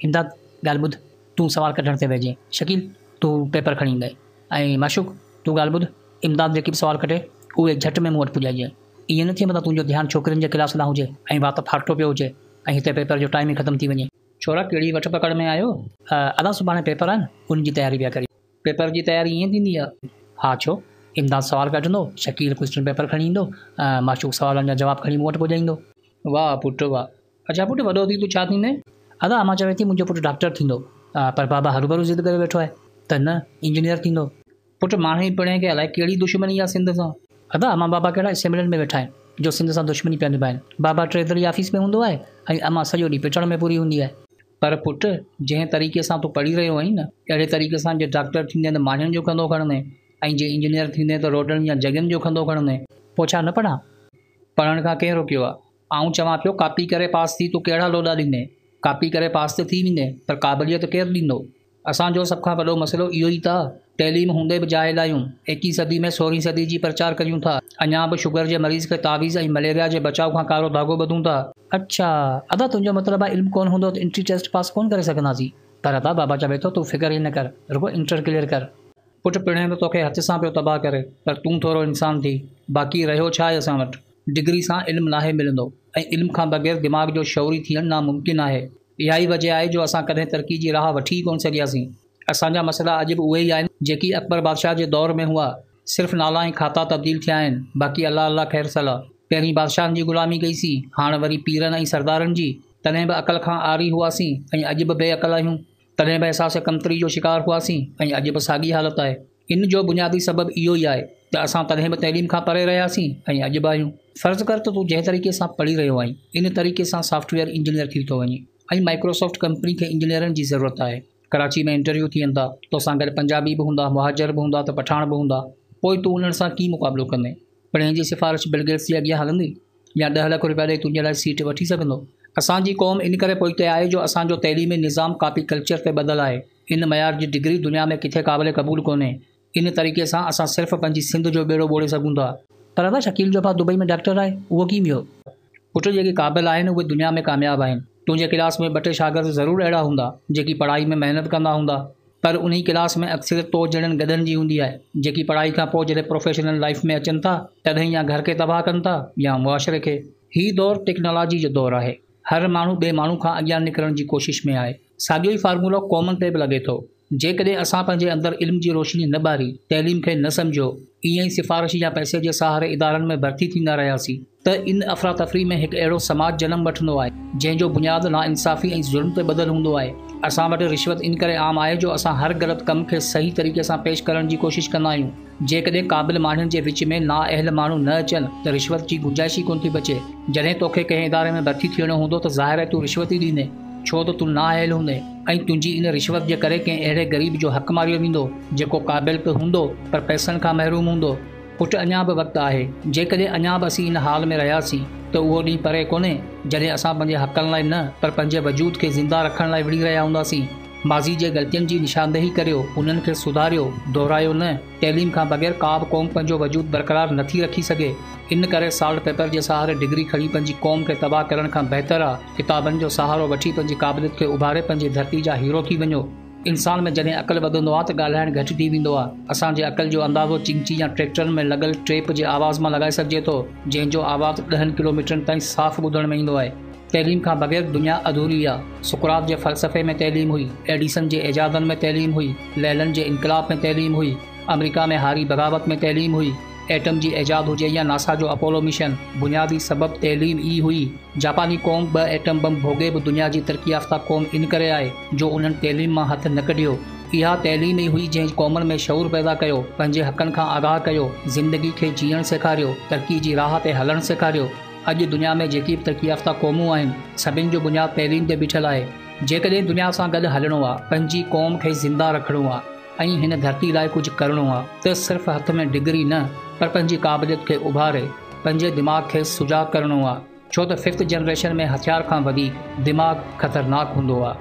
امداد، ڳالهه ٻڌ، تون سوال ڪڍڻ تي ويهجين. شڪيل، تون پيپر کڻي ايندين. ۽ معشوق، تون ڳالهه ٻڌ، امداد جيڪي به سوال ڪڍي، اهي جهٽ ۾ مون وٽ پڄائجين. ائين نه ٿئي متان تنهنجو ڌيان ڇوڪرين جي ڪلاس ڏانهن هجي ۽ وات ڦاٽو پيو هجي ۽ هتي پيپر جو ٽائيم ئي ختم ٿي وڃي. ڇورا، ڪهڙي وٺ پڪڙ ۾ آهيو؟ ادا سڀاڻي پيپر آهن، ان جي تياري پيا ڪريون. پيپر جي تياري ائين ٿيندي آ؟ ها ڇو؟ امداد سوال ڪڍندو، شڪيل ڪوئسچن پيپر کڻي ايندو، معشوق سوالن جا جواب کڻي مون وٽ پڄائيندو. واهه پٽ واهه. اڇا پٽ وڏو ٿي تون ڇا ٿيندين؟ ادا امان چوي ٿي منهنجو پٽ ڊاڪٽر ٿيندو، پر بابا هروڀرو ضد ڪري ويٺو آهي ته نه انجنيئر ٿيندو. پٽ ماڻهي پڻهين کي الائي ڪهڙي دشمني آ سنڌ سان. ادا امان بابا ڪهڙا اسيمبلين ۾ ويٺا آهن جو سنڌ سان دشمني پيا نڀائين. بابا ٽريزري آفيس ۾ هوندو آهي ۽ امان سڄو ڏينهن پٽڻ ۾ پوري هوندي آهي. پر پٽ جنهن طريقي سان تون پڙهي رهيو آهين نه اهڙي طريقي سان جي ڊاڪٽر ٿيندين ته ماڻهين جو کنڌو کڻندين ۽ جي انجنيئر ٿيندين ته روڊن يا جڳهين جو کنڌو کڻندين. پوء ڇا نه پڙهان؟ پڙهڻ کان ڪنهن روڪيو آ؟ آئون چوان پيو ڪاپي ڪري پاس ٿي تون ڪهڙا لوڏا ڏيندين؟ ڪاپي ڪري پاس ته ٿي ويندين پر قابليت ڪير ڏيندو؟ اسان جو سڀ کان وڏو مسئلو اهو ئي ته تعليم هوندي به جاهل آهيون. ايڪيهين صدي ۾ سورهين صدي جي پرچار ڪريون ٿا. اڃا به شگر جي مريض کي تعويذ ۽ مليريا جي بچاء کان ڪارو ڌاڳو ٻڌون ٿا. اڇا ادا تنهنجو مطلب آهي علم ڪونه هوندو ته انٽري ٽيسٽ پاس ڪونه ڪري سگهنداسين. پر ادا بابا چوي ٿو تون فڪر ئي نه ڪر رڳو انٽر ڪليئر ڪر. پٽ پڻهين ته توکي هٿ سان پيو تباهه ڪري پر تون ٿورو انسان ٿي. باقي رهيو ڇا آهي اسان وٽ؟ ڊگري سان علم ناهي ملندو ۽ علم کان بغير دماغ جو شعوري ٿيڻ ناممڪن آهي. اها ئي وجه آهي جو اسان ڪڏهن ترقي جي راهه وٺي ئي ڪونه سگهياسين. اسان جا مسئلا اڄ به اهي ئي آهن جيڪي اڪبر بادشاهه جي دور ۾ هئا. صرف نالا ۽ کاتا تبديل ٿيا آهن، باقي الله الله خير صلا. پهرين بادشاهن جي غلامي ڪئي سين، هاڻ وري پيرن ۽ سردارن جي. تڏهن به عقل کان عاري هئاسين ۽ اڄ به بي عقل آهيون. تڏهن به احساس ڪمتري جو شڪار هئاسين ۽ اڄ به ساڳي حالت آهي. ان جو بنيادي سبب اهو ئي آهي ته اسان تڏهن به تعليم کان پري رهياسين ۽ اڄ به آهيون. فرض ڪر ته تون جنهن طريقي سان پڙهي رهيو آهين، ان طريقي سان سافٽ ويئر انجنيئر ٿي ٿو وڃين ۽ مائڪروسافٽ ڪمپني کي انجنيئرن جي ضرورت آهي. ڪراچي ۾ انٽرويو ٿين ٿا، توسان گڏ پنجابي به هوندا، مهاجر به هوندا ته پٺاڻ به هوندا. پوء تون انهن سان ڪيئن مقابلو ڪندين؟ پڻهين جي سفارش بل گيٽس جي اڳيان هلندي؟ يا ڏهه لک رپيا ڏئي تنهنجي لاء سيٽ وٺي سگهندو؟ اسان جي قوم ان ڪري پوئتي آهي جو اسان جو تعليمي نظام ڪاپي ڪلچر تي ٻڌل آهي. ان معيار جي ڊگري دنيا ۾ ڪٿي قابل قبول ڪونهي. ان طريقي سان اسان صرف پنهنجي سنڌ جو ٻيڙو ٻوڙي سگهون ٿا. پر ادا شڪيل جو ڀاء دبئي ۾ ڊاڪٽر آهي اهو ڪيئن ويو؟ پٽ جيڪي قابل آهن اهي دنيا ۾ ڪامياب آهن. تنهنجي ڪلاس ۾ ٻه ٽي شاگرد ضرور اهڙا هوندا جيڪي پڙهائي ۾ محنت ڪندا هوندا پر انهي ڪلاس ۾ اڪثريت تو جهڙن گڏهن جي هوندي آهي جيڪي پڙهائي کان پوء جڏهن پروفيشنل لائيف ۾ اچن ٿا تڏهن يا گهر کي تباهه ڪن ٿا يا معاشري کي. هي دور ٽيڪنالاجي جو دور آهي. هر ماڻهو ٻئي ماڻهو کان اڳيان نڪرڻ جي ڪوشش ۾ آهي. ساڳيو ئي فارمولو قومن تي به لڳي ٿو. جيڪڏهن اسان پنهنجي اندر علم جي روشني نه ٻاري، تعليم کي نه سمجهيو، ائين ئي سفارش يا پئسي جي سهاري ادارن ۾ ڀرتي ٿيندا رهياسين ته ان افراتفري ۾ هڪ اهڙو سماج جنم وٺندو آهي، جنهن جو بنياد ناانصافي ۽ ظلم تي ٻڌل هوندو آهي. اسان وٽ رشوت ان ڪري عام آهي جو اسان هر غلط ڪم کي صحيح طريقي سان پيش ڪرڻ جي ڪوشش ڪندا آهيون. جيڪڏهن قابل ماڻهن جي وچ ۾ نااهل ماڻهو نه اچن ته رشوت جي گنجائش ئي ڪونه ٿي بچي. جڏهن توکي ڪنهن اداري ۾ ڀرتي ٿيڻو هوندو ته ظاهر آهي تون رشوت ئي ڏيندين، ڇو ته تون نااهل هوندين ۽ تنهنجي ان رشوت جي ڪري ڪنهن اهڙي غريب جو حق ماريو ويندو، جيڪو قابل به هوندو پر پئسن کان محروم هوندو. پٽ اڃا به وقت آهي، جيڪڏهن اڃا به اسين ان حال ۾ رهياسين ته اهو ڏينهن پري ڪونهي، جڏهن اسان پنهنجي حقن لاء نه پر پنهنجي وجود کي زنده رکڻ لاء وڙهي رهيا هونداسين. ماضي جي غلطين جي نشاندهي ڪريو، انهن کي سڌاريو، دهرايو نه. تعليم کان بغير ڪا به قوم پنهنجو وجود برقرار نه ٿي رکي سگهي. ان ڪري سالٽ پيپر جي سهاري ڊگري کڻي پنهنجي قوم کي تباهه ڪرڻ کان بهتر آ ڪتابن جو سهارو وٺي پنهنجي قابليت کي اڀاري پنهنجي ڌرتي جا هيرو ٿي وڃو. انسان ۾ جڏهن عقل وڌندو آ ته ڳالهائڻ گهٽ ٿي ويندو آ. اسان جي عقل جو اندازو چنگچي يا ٽريڪٽرن ۾ لڳل ٽيپ جي آواز مان لڳائي سگهجي ٿو، جنهن جو آواز ڏهن ڪلوميٽرن تائين صاف ٻڌڻ ۾ ايندو آهي. تعليم کان بغير دنيا اڌوري آ. سقراط جي فلسفي ۾ تعليم هئي، ايڊيسن جي ايجادن ۾ تعليم هئي، ليلن جي انقلاب ۾ تعليم هئي، آمريڪا ۾ هاري بغاوت ۾ تعليم هئي، ايٽم جي ايجاد هجي يا ناسا جو اپولو مشن، بنيادي سبب تعليم ئي هئي. جاپاني قوم ٻه ايٽم بم ڀوڳي به دنيا جي ترقي يافته قوم ان ڪري آهي جو انهن تعليم مان هٿ نه ڪڍيو. اها تعليم ئي هئي جنهن قومن ۾ شعور پيدا ڪيو، پنهنجي حقن کان آگاهه ڪيو، زندگي کي جيئڻ سيکاريو، ترقي جي راهه تي هلڻ سيکاريو. اڄ دنيا ۾ جيڪي به ترقي يافته قومون آهن، سڀن جو بنياد تعليم تي بيٺل آهي. جيڪڏهن دنيا سان گڏ هلڻو آ، پنهنجي قوم کي زنده رکڻو آ ۽ هن ڌرتي لاء ڪجهه ڪرڻو آ ته صرف هٿ ۾ ڊگري نه پر پنهنجي قابليت کي اڀاري پنهنجي دماغ کي سجاڳ ڪرڻو آ، ڇو ته ففٿ جنريشن ۾ هٿيار کان وڌيڪ دماغ خطرناڪ هوندو آ.